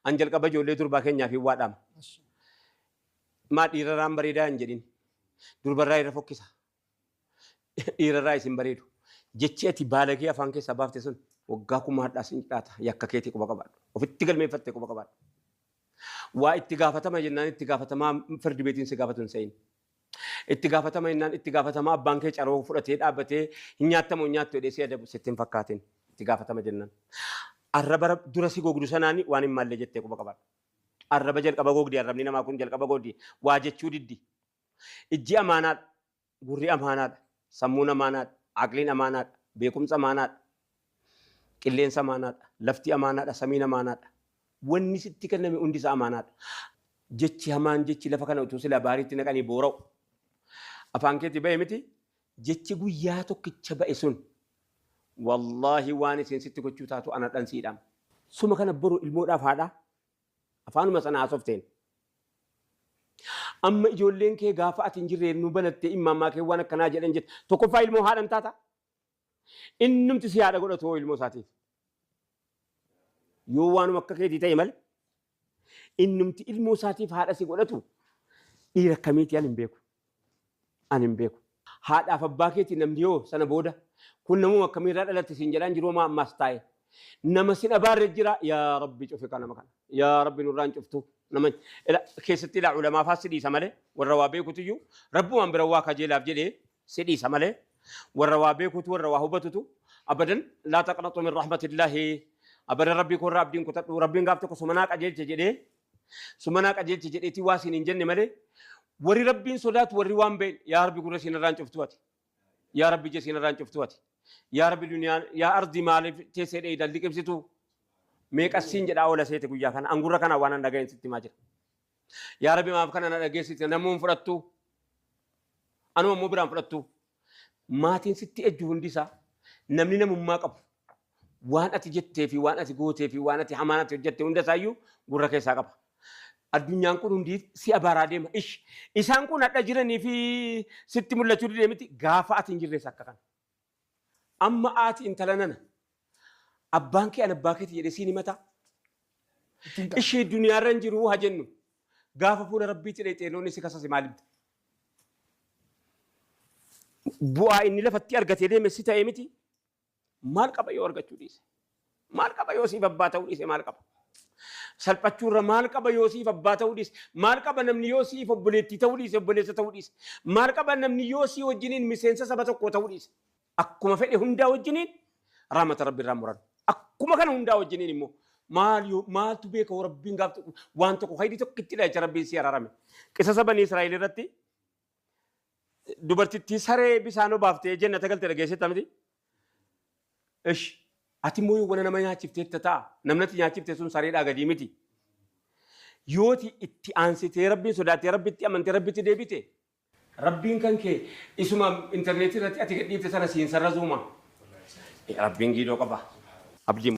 An jalqaba ijoollee durbaa keenyaaf hin waadhaama. Maa dhiirarraan bareedaa hin jedhin. Durbarraa irra fokkisa. Dhiirarraa isin bareedu. Jechi ati baalagee afaan keessaa baafte sun waggaa kuma hadhaa sin dhaata. Yakka keetii quba qabaadhu. Ofitti galmeeffatte quba qabaadhu. Waa itti gaafatama jennaan itti gaafatamaa firdi beetiin si gaafatu hin se'in. Itti gaafatama jennaan itti gaafatamaa abbaan kee caroo fudhatee dhaabbatee hin nyaattamu hin nyaattu jedhee si adabu sitti hin fakkaatin. Itti gaafatama jennaan. Arraba dura si gogdu sanaani waan hin malle jettee quba qabaadhu. Arraba jalqaba gogdi, arrabni namaa kun jalqaba gogdi. Waa jechuu diddi. Ijji amaanaadha. Gurri amaanaadha. Sammuun amaanaadha. Aqliin amaanaadha. Beekumsa amaanaadha. Qilleensa amaanaadha. Lafti amaanaadha. Samiin amaanaadha. Wanni sitti kenname hundi isaa amaanaadha. Jechi hamaan jechi lafa kana utuu silaa baariitti naqanii boora'u. Afaan keetii ba'e miti, jechi guyyaa tokkicha ba'e sun wallaahi waan isin sitti gochuu taatu ana dhansiidhaam. Suma kana boru ilmoodhaaf haadhaa afaanuma sana haasofteen. Amma ijoolleen kee gaafa ati hin jirre nu banattee immaammaa kee waan akkanaa jedhan jette, tokkoffaa ilmoo haadhan taata. Innumti si haadha godhatu hoo ilmoo isaatiif. Yoo waanuma akka keetii ta'e malee innumti ilmoo isaatiif haadha si godhatu dhiira akkamiiti, ani hin beeku. Ani hin beeku. Haadhaaf abbaa keetii namni yoo sana booda kun namuma akkamiirraa dhalatte siin jedhaan jiru homaa ammaas taa'e. Nama sin abaarre jira, yaa Rabbi cufi ka nama kana. Yaa Rabbi nurraan cuftu. Nama keessatti ilaa ulamaa faa si dhiisa malee, warra waa beekutuyyuu Rabbumaan bira waa kajeelaaf jedhee si dhiisa malee, warra waa beekutu, warra waa hubatutu abadan laa taqnatu min rahmatillaahi, abadan Rabbii koorraa abdiin kutadhu, Rabbiin gaaf tokko sumanaa qajeelche jedhee, sumanaa qajeelche jedheeti waa siin hin jenne malee, warri Rabbiin sodaatu, warri waan beekne, yaa Rabbi gurra siin irraan cuftu ati, yaa Rabbi ija siin irraan cuftu ati, yaa Rabbi duniyaan yaa ardi maaliif teessee dheeydan liqimsitu meeqassiin jedhaa oola seete. Guyyaa kana an gurra kana waan an dhaga'een sitti himaa jira. Yaa Rabbi, maaf kana na dhageessite? Namuun fudhattu, anuma immoo biraan fudhattu. Maatiin sitti ejju hundi isaa, namni namummaa qabu, waan ati jettee fi waan ati gootee fi waan ati hamaan ati hojjette hunda isaayyuu gurra keessaa qaba. Addunyaan kun hundi si abaaraa deema. Ish, isaan kun hadha jiranii fi sitti mul'achuu didee miti, gaafa ati hin jirres akka kana. Amma aati intala nana, abbaan kee an abbaa keeti jedhee siin himataa? Ishii duniyaarra hin jiru haa jennu. Gaafa fuula Rabbiitti dhayxee loonni si kasase maal himta? Bu'aa inni lafatti argatee deeme si ta'ee miti. Maal qaba yoo argachuu dhiise? Maal qaba yoo siif abbaa ta'uu dhiise? Maal qaba? Salphachuurra maal qaba yoo siif abbaa ta'uu dhiise? Maal qaba namni yoo siif obboleettii ta'uu dhiise, obboleessa ta'uu dhiise? Maal qaba namni yoo si wajjiniin miseensa saba tokkoo ta'uu dhiise? Akkuma fedhe hundaa wajjiniin rahmata Rabbi irraa muran. Akkuma kana hundaa wajjiniin immoo maal yoo maaltu beeka, Rabbiin gaaf tokko waan tokko khayrii tokkittidha jecha Rabbiin si araarame. Qisasa Banii Israa'el irratti dubartittii saree bisaan obaaftee jannata galte dhageessetta miti? Ish, ati immoo yoo wana nama nyaachifteetta ta'a. Namni ati nyaachifte sun sareedhaa gadii miti. Yooti itti aansitee Rabbiin sodaattee, Rabbitti amantee, Rabbitti deebite, Rabbiin kan kee isuma intarneetii irratti ati gadhiifte sana siin sarrazuuma. Rabbiin giidoo qaba. Abdii.